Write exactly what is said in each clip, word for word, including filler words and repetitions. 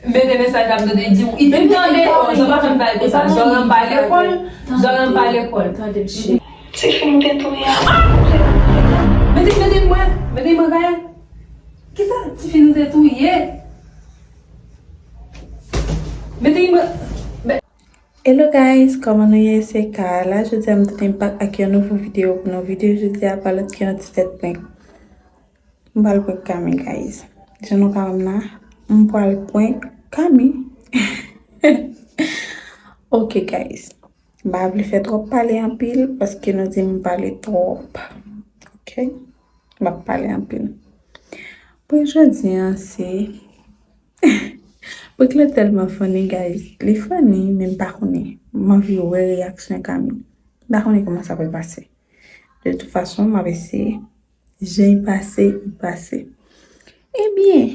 Mete mesaj la, m tande di w, i tande, oh, zò pa fè m pale konsa. Zò renmen pa lekòl, zò renmen pa lekòl. Tande m cheri. Ti fi m te touye a. Mete, mete m wè, mete m wè kay. Kisa ti fi nou te touye? Mete m wè. Hello guys, kòman nou ye? Se Kara la. Jodi a m tounen back ak yon nouvo videyo pou nou. Videyo jodi a pa lòt ke yon ti tèt prank. M pral prank Kami, guys. Jan nou ka wè m la, m pral prank Kami. Ok, guys. M pa vle fè twòp pale anpil, paske nou di m pale twòp. Ok? M ap pale anpil. Prank jodi a, se Prank la tèlman funny, guys. Li funny, men m pa konnen. M anvi wè reyaksyon Kami. M pa konnen kòman sa pral pase. De tout fason, m ap eseye. Jan l pase, l pase. Ebyen,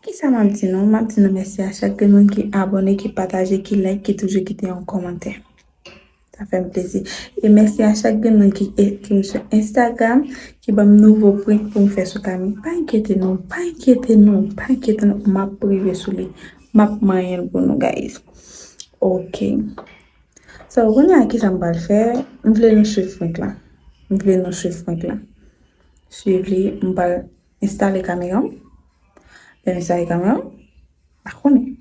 kisa m ap di nou? M ap di nou mèsi a chak grenn moun ki abòne, ki pataje, ki like, ki toujou kite yon kòmantè. Sa fè m plezi. E mèsi a chak grenn moun ki ekri m sou Instagram, ki ban m nouvo prank pou m fè sou Kami. Pa enkyete nou, pa enkyete nou, pa enkyete nou. M ap rive sou li. M ap manyen l pou nou, guys. Ok. So, kounye a, kisa m pral fè? M vle nou swiv prank la. M vle nou swiv prank la. Swiv li, m pral Enstale kamera m. Lè m enstale kamera m, pa konnen.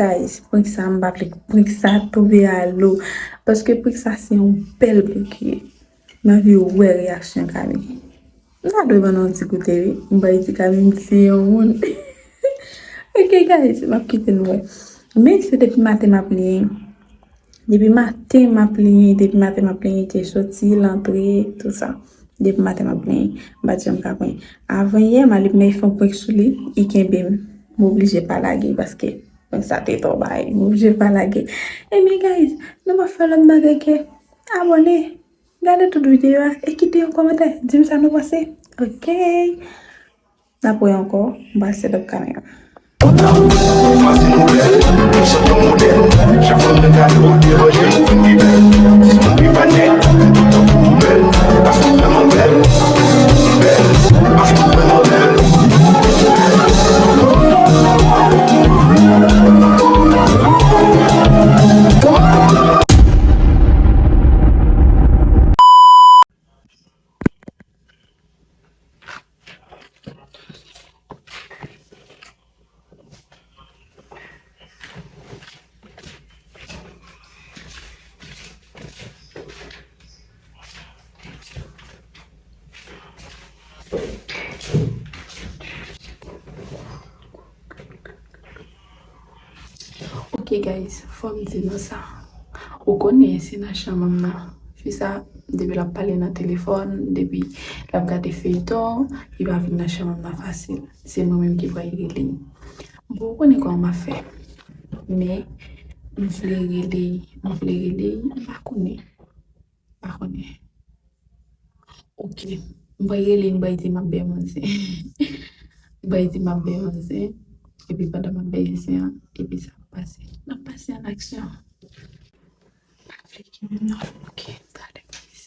Guys, prank sa, m pa vle prank sa tonbe a lo. Paske prank sa se yon bèl prank li ye. M anvi wè reyaksyon Kami. M ta dwe ban nou yon ti koute, wi. M bay di Kami m tiye yon moun. Ok, guys, m ap kite nou wè. Men se depi maten m ap li. Depi maten m ap plenyen, depi maten m ap plenyen, te soti, l antre, tout sa. Depi maten m ap plenyen, m pa t janm ka plenyen. Avan yè, m ale m fè yon prank sou li, li kenbe m. M oblije pa lage paske prank sa te twò bay. M oblije pa lage. Ebyen, guys, nou pa fè lòt bagay ke abòne, gade tout videyo a e kite yon kòmantè. Di m sa nou panse. Ok. N ap wè ankò, m pral set up kamera. Ok, guys, fò m di nou sa. Ou konnen se nan chanm m nan. Fi sa, depi l ap pale nan telefòn, depi l ap gade feyton, li pa vin nan chanm m nan fasil. Se mwen menm ki pral rele. Bon, ou konnen kòman m ap fè. Men, m vle rele, m vle rele, m pa konnen. M pa konnen. Ok. M pral rele, m pral di m ap bè manzè. M pral di m ap bè manzè. Epi pandan m ap bè manzè an, epi sa ap pase. N ap pase an aksyon. M pa vle gen moun nan. Ok, talè, guys.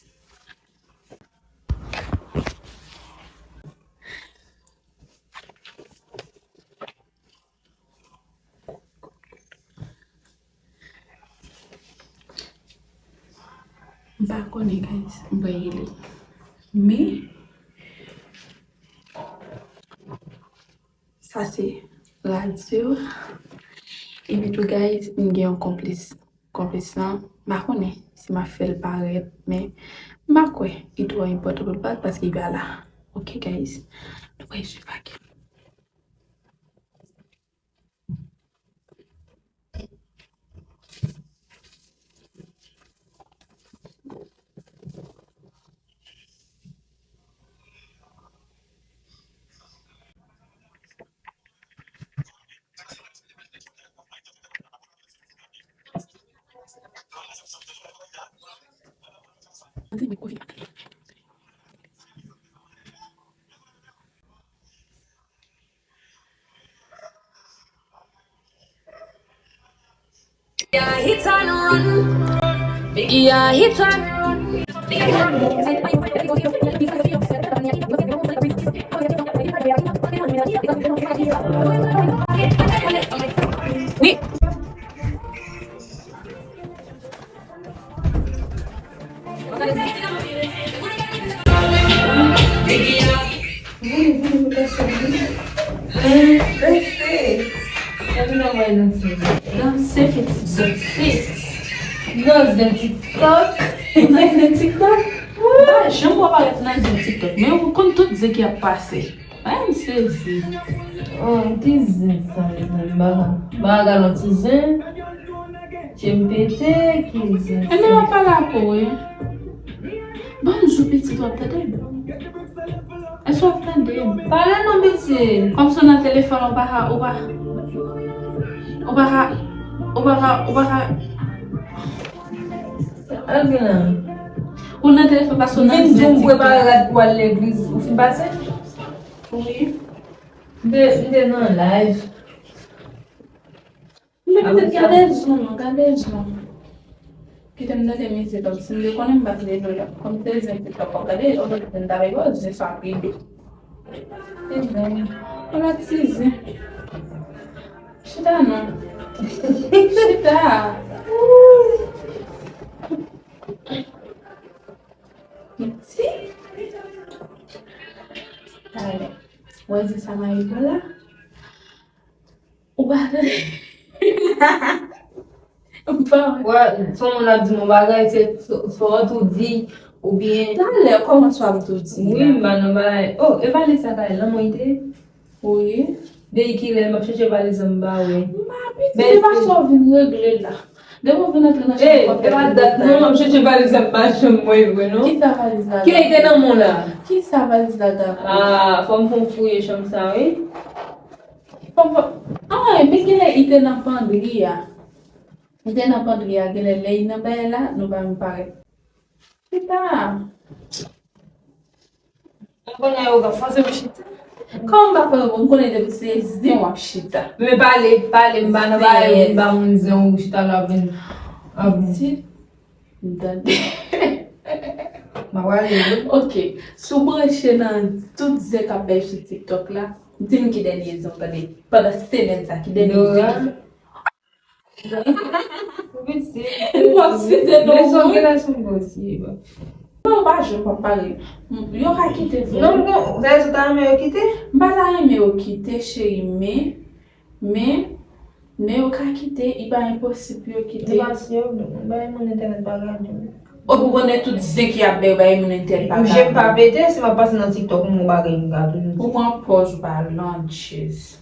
M pa konnen, guys, m pral rele. Men, sa se radyo. Epi tou, guys, m gen yon konplis. Konplis lan, m pa konnen si m ap fè l parèt, men m pa kwè li twò enpòtan pou l parèt paske li pa la. Ok, guys, nou pral swiv ak yo. Yeah, he tryna run. Yeah, he tryna run. Epi nan mwen nan ti danse, pitit danse. Nan zen TikTok. Nan zen TikTok? Ou pa janm wè parèt nan zen TikTok, men ou konn tout zen ki ap pase. Ay, m sezi. Oh, ki zen sa, mezanmi? Ba, ba, gade yon ti zen. Tye m pete, ki zen sa? Ebyen, m ap pale ak ou, wi. Ban m jou, pitit, w ap tande m? Èske w ap tande m? Pale non, pitit. Kòmsi w nan telefòn, ou pa ka, ou pa, ou pa ka, ou pa ka, ou pa ka. Al gen la. Ou nan telefòn, paske w nan zen TikTok. Vin di m prepare rad pou al legliz, ou fin pase? Wi. M te, m te nan live. Men pitit, gade zen an, gade zen an. Kite m tande mizik la, si m te konnen m pa t leve la. Kòm se zen TikTok w ap gade, ou pa t zen ta peye w, zen sa pi dou. Ti zen. Ala ti zen. Chita non. Chita. Ti. Talè. Wè zen sa mayi pou la. Ou pa tande? M pa wè. Wè, se yon moun ap di m yon bagay, se swa w tou di, oubyen. Talè, kòman swa m tou di la? Wi, m pa nan bagay. Oh, e valiz sa kay la, mwen te. Wi. Depi kilè m ap chèche valiz la, m pa wè. M pa piti, se pa sa w vin regle la. Depi w vin antre nan chanm, w ap fè tout bagay. Non, m ap chèche valiz la, m pa janm wè vre, non. Kisa valiz la? Kilè li te nan men w la? Kisa valiz la, Gabo? Ah, fò m fè yon fouye chanm sa, wi. Papa, ah, men genlè li te nan pandri a. Li te nan pandri a, genlè lè li nan bagay la, nou pa menm parèt. Chita. Mwen konnen yo ka fòse m chita. Kòman m pa fè yo? M konnen depi se zen w ap chita. Men pale, pale, m pa nan bagay, m pa moun zen ou chita la vin. Pitit, m tande. M ap pale, wi. Ok, si w branche nan tout zen k ap bay sou TikTok la, di m ki dènye zen w tande pandan semèn sa, ki dènye zen ki fè. M p ap site non, wi. Non, pa janm p ap pale. Yo ka kite vre. Non, non, sa vle di ou ta renmen yo kite? M pa ta renmen yo kite, cheri, men, men, men yo ka kite, li pa enposib pou yo kite. Yo pa si yo, bay moun entènèt pa gade. Ou pou konnen tout zen ki ap bay, bay moun entènèt pa gade. Je m pa pete, si m ap pase nan TikTok, m wè yon bagay m ka toujou di. Ou pran pòz ou pa landjez.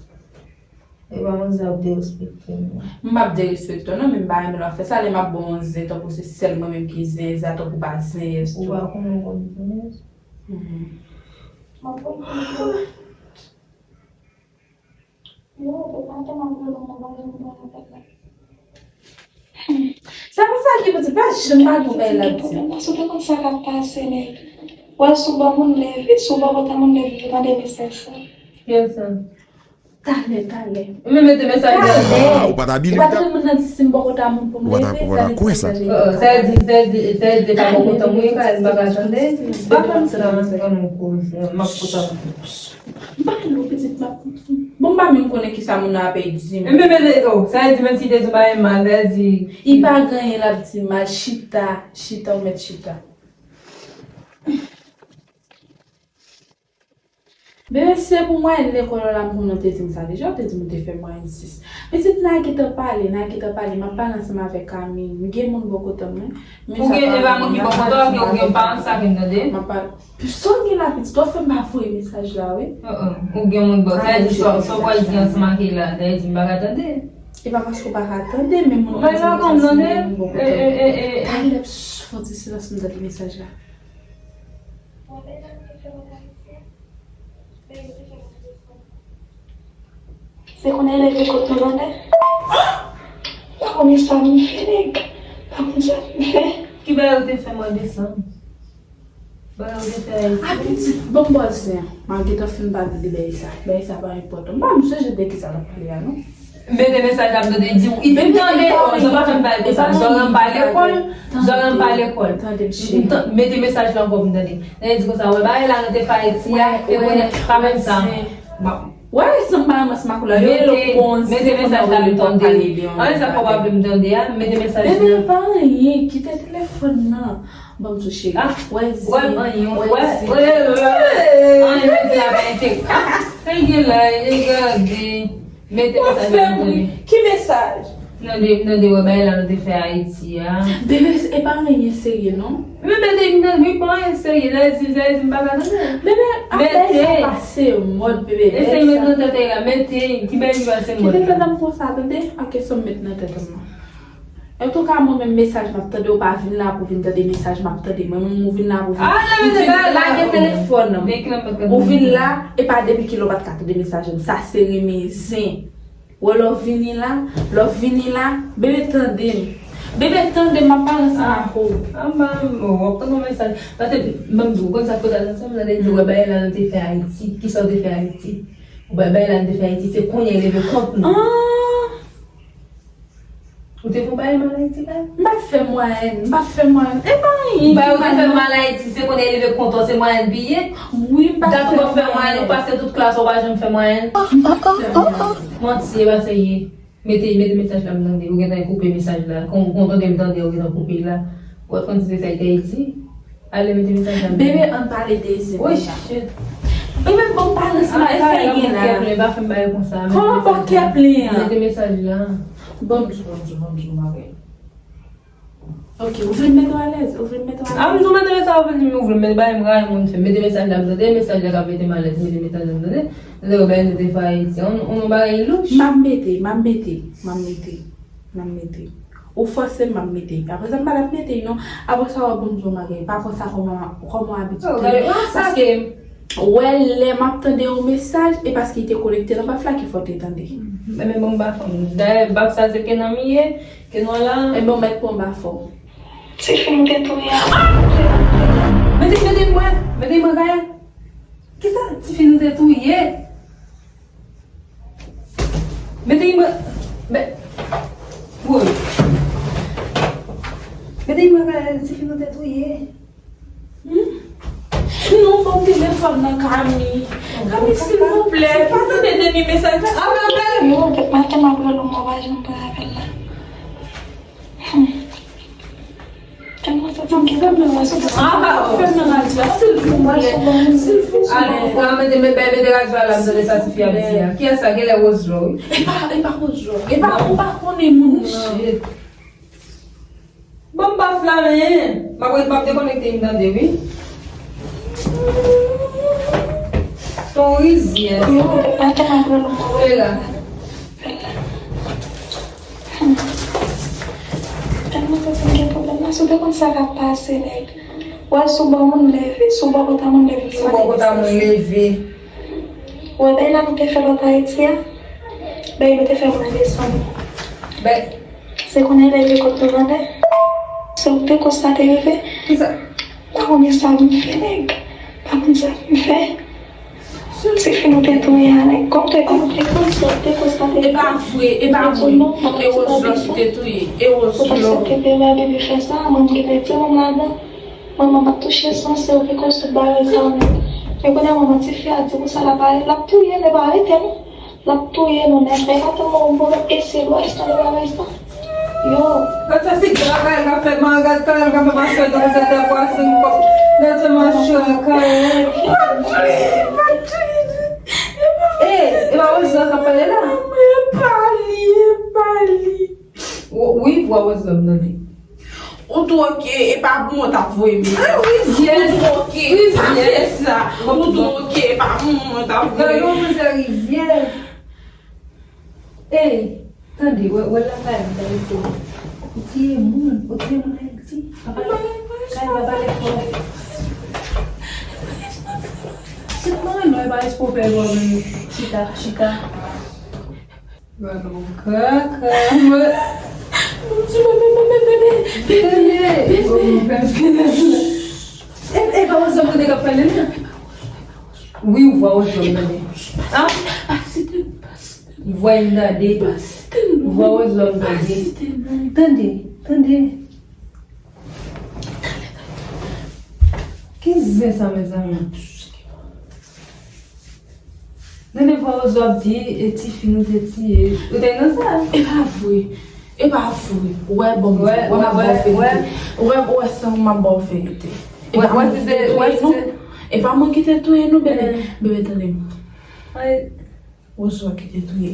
E pa manzè ap derespekte m nan. M p ap derespekte w non, men m pa renmen lè w ap fè sa, lè m ap ba w yon zen tankou se sèl mwen menm ki zenyèz la, tankou pa zenyèz tou. Ou pa konnen w konn zenyèz? Mhm. M ap konn. Yo, e pa tèlman vle moun nan bagay m konnen fèt la. Sa pou sa ki pitit, pa janm pa gen bagay l ap di. Paske w te konn sa k ap pase, nèg. Wè, si w ba moun leve, si w bòkòt a moun leve, yo tande mesaj sa. Kiyès sa? Talè, talè. Ou menm mete mesaj la. Talè. Ou pa ta bilib. Ou pa ta tande moun nan di si m bòkòt a moun pou m leve, ou pa ta kwè sa. Sa di, sa di, sa di, pa bòkòt a moun, pa, m pa ka tande. Pa fè m sa, m ap koute. M pa lou pitit, m ap. Bon, m pa menm konnen kisa moun nan ap di m. Men, men, men, oh, sa vle di menm si te di w pa renmen mal, sa vle di. Li pa gen anyen l ap di mal, chita, chita, ou mèt chita. Bebe, se pou mwayèn lekòl la, m konnen w te di m sa deja, w te di m w te fè mwayèn sis. Pitit, n a gentan pale, n a gentan pale, m ap pale ansanm avèk Kami, m gen moun bò kote m, wi. Ou gen, e pa moun ki bò kote w, ou gen paran sa ke m tande. M ap pale. Sa w gen la pitit, w ap fè m pa voye mesaj la, wi. Ou gen moun bò. Sa vle di sa, sa w pral di ansanm ak li la, sa vle di m pa ka tande. E pa paske w pa ka tande, men moun nan di m sa, se moun bò kote w. Talè, pss, fò w di silans, m tande mesaj la. Se konnen leve kot nou tande. Pa konnen sa m fè, nèg. Pa konnen sa m fè. Ki bagay ou te fè mwa desanm? Bagay ou te fè Ayiti? A pitit, bon, bòz zen an. M a gentan fin pale de bagay sa. Bagay sa pa enpòtan. M pa menm sonje de kisa n ap pale a, non. Mete mesaj la pou tande, di w, i te tande, oh, zò pa fè m pale konsa. Zò renmen pa lekòl, zò renmen pa lekòl. Tande m cheri. Mete mesaj la ankò pou m tande. Nèg di konsa, wè, bagay la nou te fè Ayiti a, e konnen pa menm sa. Wè, se pa menm sa, makoula, yo rele w bon zen, mete mesaj la pou m tande. Anyen sa k pa vle m tande a, mete mesaj la. Bebe, pa anyen, kite telefòn nan. Ban m tou cheri. Wè zen, wè zen. Anyen, mete la pa enterese. Ah, sa l gen la, e gade. Mete mesaj la pou m tande. Ki mesaj? Nan de, nan de wè bagay la nou te fè Ayiti a. Bebe, e pa anyen serye non. Men mete m tande, wi, pa anyen serye. Lè di, lè di m pa ka tande. Bebe, apèl sa pase mòd, bebe. Eseye met nan tèt la, mete, ki bagay ki pase mòd. Kite tande m konsa, tande? Ak kesyon m met nan tèt m nan. Antouka, mwen menm mesaj m ap tande, ou pa vin la pou vin tande mesaj m ap tande. Mwen menm ou vin la pou vin, ou vin lage telefòn. Ou vin la, e pa depi kilè ou pa t ka tande mesaj m. Sa se renmen zen. Wè lè w vini la, lè w vini la, bebe tande m. Bebe tande m, m ap pale ansanm ak ou. Anba, w ap tande yon mesaj. Paske, ban m di w, ou konn sa k fè w ta santi m, nan lè di w, wè bagay la nou te fè Ayiti. Kisa w te fè Ayiti? Ou wè bagay la nou te fè Ayiti, se kounye a leve kont nou. Ou te fè yon bagay mal Ayiti la? M pa t fè mwayèn, m pa t fè mwayèn. E pa anyen ki mal non. Ou te fè mal Ayiti, se kounye a leve kont ou, se mwayèn piye? Wi, m pa t fè mwayèn. Dat ou p ap fè mwayèn, ou pase tout klas ou pa janm fè mwayèn. M pa t fè mwayèn. Manti, e pa serye. Mete, mete mesaj la m tande, ou gentan koupe mesaj la. Kon, kon tande m tande, ou gentan koupe la. Ou pa t konn si se sa ki te di? Ale mete mesaj la m tande. Bebe, ann pale de zen. Woy, shit. Bebe, bon, pale ansanm, e sa gen la. Kòman pa kè plen an? Mete mesaj la. Ban m di w, ban m di w, ban m di w, mare. Ok, ou vle m mete w alèz? Ou vle m mete w alèz? A, m di w mete mesaj, ou vle m, ou vle m mete bagay m rayi moun fè. Mete mesaj la m tande, mesaj la k ap mete m alèz, mete mesaj la m tande. Tande w bagay nou te fè Ayiti. On, on bagay louch. M ap mete, m ap mete, m ap mete, m ap mete. Ou fòse m, m ap mete. Apre sa, m pa t ap mete non. Apre sa, w ap ban m di w bagay. Pa konsa kòman, kòman w abitye. Paske, wè, lè m ap tande yon mesaj, e paske li te konekte nan baf la ki fè w te tande. Men, men bon, baf, dayè, baf sa se ke nan miye. Ke nou la. Enben, ou mèt pran ba fò. Tifi nou te touye a. Mete, mete mwen, mete mwen kay. Kisa tifi nou te touye? Mete mwen, men, woy. Mete mwen kay, tifi nou te touye. Hmm? Non, ban m telefòn nan, Kami. Kami, silvouplè, pa tande demi mesaj la. Yo, maten m ap rele w, mwen pa janm pran apèl la. Hmm. Tèlman santi m gen pwoblèm la, silvouplè. Silvouplè, silvouplè. Ale, mete, mete, mete radyo a la, m tande sa tifi ap di a. Kiyès sa? Genlè Roselò, wi. E pa, e pa Roselò. E pa, ou pa konnen moun nan. Shit. Ban m baf la, men. M ap, m ap dekonekte, m tande, wi. Ton rizyè. Yo, maten m ap rele w. Fè la. Tèlman santi m gen pwoblèm la, si w te konn sa k ap pase, nèg. Wè, sou bò moun leve, sou bò kòt a moun leve. Sou bò kòt a moun leve. Wè, bay la nou te fè lòt Ayiti a. Bay nou te fè moun desann. Bay. Se kounye a leve kòt nou tande. Se ou te konn sa te rive. Kisa? Pa konnen sa m fè, nèg. Pa konn sa m fè. Tifi nou te touye a, nèg. Kòm te konn, te konn sa, te konn sa te rive. E pa vre, e pa vre. E Roselò ki te touye. E Roselò. Ou panse ke bebe a bebe fè sa, mwen m gentan di manman ladan. Manman pa t touche san, se ou ki koz tout bagay sa yo, nèg. Men kounye a manman tifi a di konsa l ap, l ap touye, l ap arete nou. L ap touye nou nèt. Fè gate mwen, mwen eseye lwès nan bagay sa. Yo. Gad sa se travay l ka fè, man, gad travay l ka fè, machè, gad sa ta pwase m kòk. Gad sa machè a kare. E, e pa Roselò k ap pale la? E pa li, e pa li. Wi, vwa Roselò m tande. Ou twoke, e pa bon w t ap voye mesaj. Ou twoke, pa fè sa. Ou twoke, e pa bon w t ap voye. Gade yon mizè rizyè. Ey, tande, wè, wè lakay m, tande se. Ou tiye moun, ou tiye moun Ayiti. Pa pale, kay pa pale fò. Se pa non, e pa espò fè vwa menm. Chita, chita. Gade yon kaka. Mon Dieu, bebe, bebe, bebe, bebe, bebe. E, e pa Roselò m tande k ap pale la? Wi, ou vwa Roselò m tande. A? Ou vwa m tande. Ou vwa Roselò m tande. Tande, tande. Ki zen sa, mezanmi? Nan de vwa Roselò ap di, e tifi nou te tiye. Ou te nan sa? E pa vre. E pa vre. Ou wè, bon, wè, m ap ba w verite. Ou wè, ou wè, san m ap ba w verite. E pa mwen ki te touye nou. E pa mwen ki te touye nou, bebe. Bebe, tande m. Roselò ki te touye.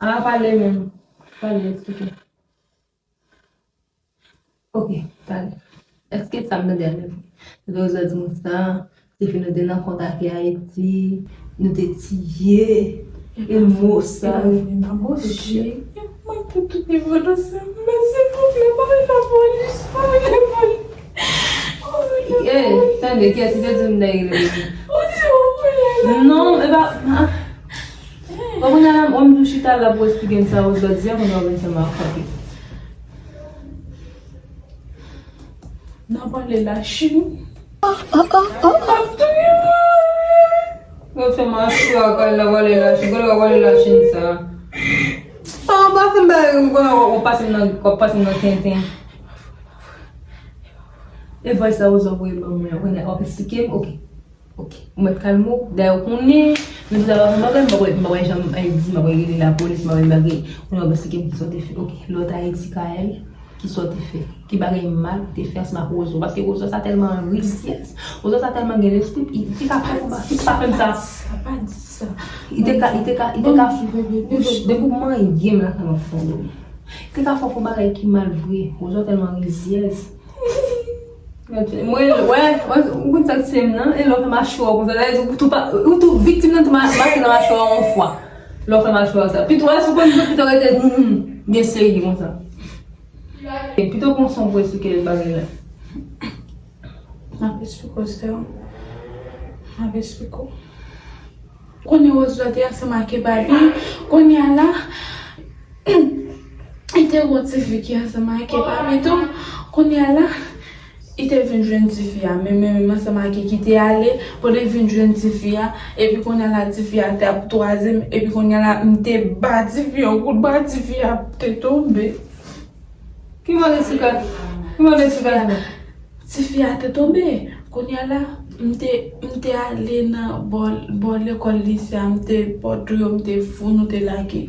A, pale menm. Pale, eksplike. Ok, pale. Èske sa m tande a lè vre? Lè Rozo di mwen sa, se ke nou te nan kontak Ayiti, nou te tiye, e mo sa. Mwen pou tout nivo nan sa, men silvouplè, pa rele lapolis, pa rele lapolis. Eh, tande, kiyès ki te di m nèg rele? Non, e pa. Bon, kounye a la, m tou chita la pou eksplike m sa Rozo di a, kounye a w vin fè m rakonte. Nan pale Lachin. Yo fè m asou ak al nan pale Lachin. Kote w pale Lachin sa? An, pa fè m bagay, m konnen w pase m nan, w pase m nan tenten. E vòy sa Rozo voye ban mwen, w konnen, w ap eksplike m, ok. Ok, ou mèt kalme w. Dayè, ou konnen, nou deja pa fè bagay, m pa wè, m pa wè jan m di, m pa wè rele lapolis, m pa wè bagay. Ou nan plis ki m ki sa w te fè. Ok, lè w t Ayiti, Kaèl, ki sa w te fè? Ki bagay mal ou te fè ansanm ak Rozo? Paske Rozo sa tèlman rizyèz, Rozo sa tèlman gen lespri, li te ka fè pou ba, li te ka fè m sa. Sa pa di sa. Li te ka, li te ka, li te ka, depi w manyen m la, sa m ap fè w. Li te ka fè w fè yon bagay ki mal vre. Rozo tèlman rizyèz. Mwen, wè, wè, ou konn sa k se m nan, e lè w fè machwè w konsa, sa vle di ou tou pa, ou tou viktim nan tou ma-, make nan machwè w yon fwa. Lè w fè machwè w sa. Pito, wè, si w konn pito rete, hmm, hmm, byen serye konsa. E pito pran son pou eksplike l bagay la. M ap eksplike w, sè m. M ap eksplike w. Kounye Rozo te ansanm ak Ebabi. Kounye a la, li te gon tifi ki ansanm ak Ebabi tou. Kounye a la, li te vin jwenn tifi a. Men, men, men ansanm ak ki te ale, pou li vin jwenn tifi a. Epi kounye a la, tifi a te ap twazyèm. Epi kounye a la, m te ba tifi a yon kout bra, tifi a te tonbe. Ki mande sou ka? Ki mande sou ka? Tifi a te tonbe. Kounye a la, m te, m te ale nan bò, bò lekòl lise a, m te pòtou yo, m te fou, nou te lage.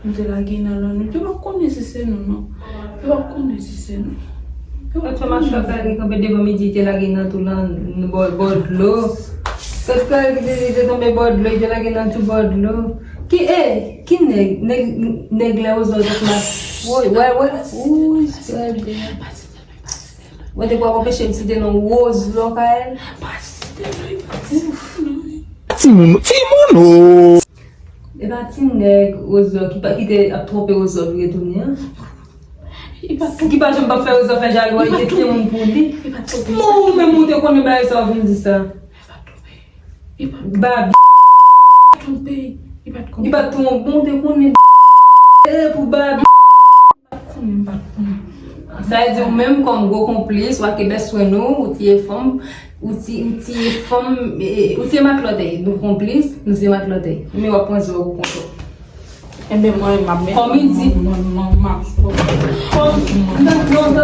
Nou te lage nan lann. Yo pa konnen si se nou, non. Yo pa konnen si se nou. Yo pa konnen. Lòt fè machwè kare kanpe devan midi, te lage nan tou lan, bò, bò dlo. Lòt kare ki te, te tonbe bò dlo, te lage nan tou bò dlo. Ki, e, ki nèg, nèg, nèg lè Rozo te fè machwè, wè, wè, wè, wouy, sè byen. Mwen te pral anpeche m site non Rozo Kaèl. Timoun, timoun o. E pa ti nèg Rozo ki pa, ki te ap twonpe Rozo vire tounen an. Ki pa janm pa fè Rozo fè jalou, li te timoun pou li. Bon, ou menm ou te konnen bagay sa w vin di sa. Babi. Li pa twonpe w, bon, ou te konnen. E pou Babi. Konnen, m pa t konnen. Sa vle di ou menm kòm gwo konplis, w ake bèswè nou, ou tiye fanm, ou ti, ou tiye fanm, e, ou tiye matlòtèy, nou konplis, nou tiye matlòtèy. Men w ap pran zò pou kont ou. Enben, mwen, m ap met. Kòm li di. Mwen, mwen, m ap. Kòm, non, non,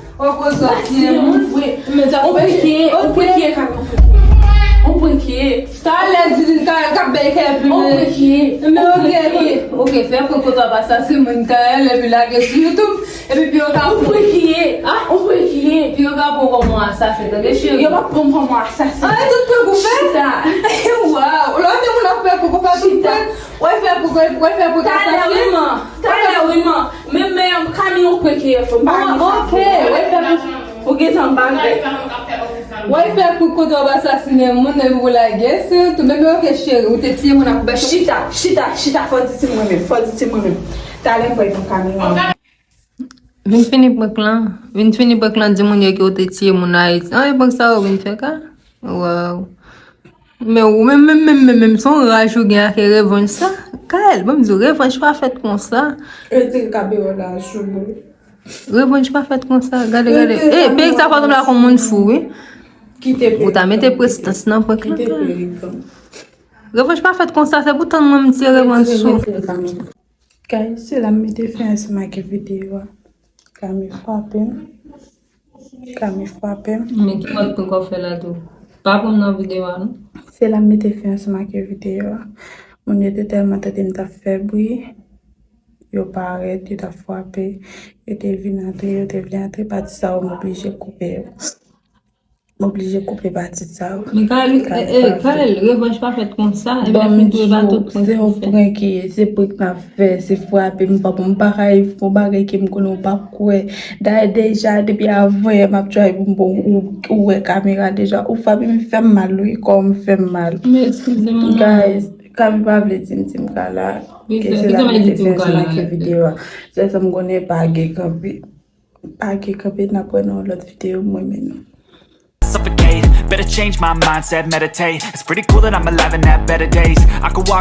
Ou kozwa tiye moun. Ou prank ye, ou prank ye, Kami, ou prank ye. Ou prank ye. Talè di din Kayèl k ap bay kè epi Ou prank ye. Men ok, ok, ok, fè prank kote w ap asasinen moun Kayèl epi lage sou YouTube. Epi pi yo ka Ou prank ye. Ou prank ye. Pi yo ka pran w kòm yon asasen, tande cheri. Yo pa pran m kòm yon asasen. Ay, tout prank ou fè? Chita. Waw, lè w te moun ap fè prank ou fè tout prank. Ou fè prank, ou fè prank Talè wi asasen. Man. Talè wi Man. Men men Kami, ou prank ye, fò m pa Ah, gen sa. Ok, ou fè prank. Ou gen sa m pa vle. Ou fè prank kote w ap asasinen moun epi ou lage sou YouTube. Epi ok cheri, ou te tiye moun ak bèch. Chita, chita, chita, fò di ti mwen menm, fò di ti mwen menm. Talè m pral pran Kami. Vin fini prank lan. Vin fini prank lan, di moun yo ke w te tiye moun Ayiti. An, e prank sa ou vin fè ka? Waw. Men ou menm, menm, menm, menm, menm, se yon raj ou gen ak revanj sa. Kayèl, ban m di w, revanj pa fèt konsa. E di l ka bewo la, Joubou. Revanj pa fèt konsa. Gade, gade. E, perik sa fè w sanble ak yon moun fou, wi. Ou ta mete prestans nan prank lan. Revanj pa fèt konsa, se pou tann mwen m tire revanj sou. Guys, se la m mete fen ansanm ak videyo a. Kami frape m. Kami frape m. Men ki fòt prank w ap fè la tou? Pa pran m nan videyo a, non. Se la m mete fen ansanm ak videyo a. Moun yo te tèlman tande m t ap fè bri. Yo parèt, yo t ap frape. Yo te vin antre, yo te vle antre pati sa yo, m oblije koupe yo. M oblije koupe pati sa yo. Men Karel, Karel, eh, eh, pa Karel, revanj pa fèt konsa. Epi bon, fin tou, e pa tout prank se yon prank ki ye, se prank n ap fè, se frape, m pa bon, m pa ka fè yon bagay ke m konnen w p ap kwè. Dayè deja, depi avan yè m ap try pou m bon, ou, ou wè kamera deja, ou frape m fè m mal, wi, kò m fè m mal. Men eskize m non. Guys, Kami pa vle di m, di m ka la. Ke se la m mete fen ansanm ak videyo a. Sèl sa m konnen pa gen kanpe. Pa gen kanpe, n ap wè nan yon lòt videyo, m renmen nou. Suffocate, better change my mindset, meditate. It's pretty cool that I'm alive and have better days. I could walk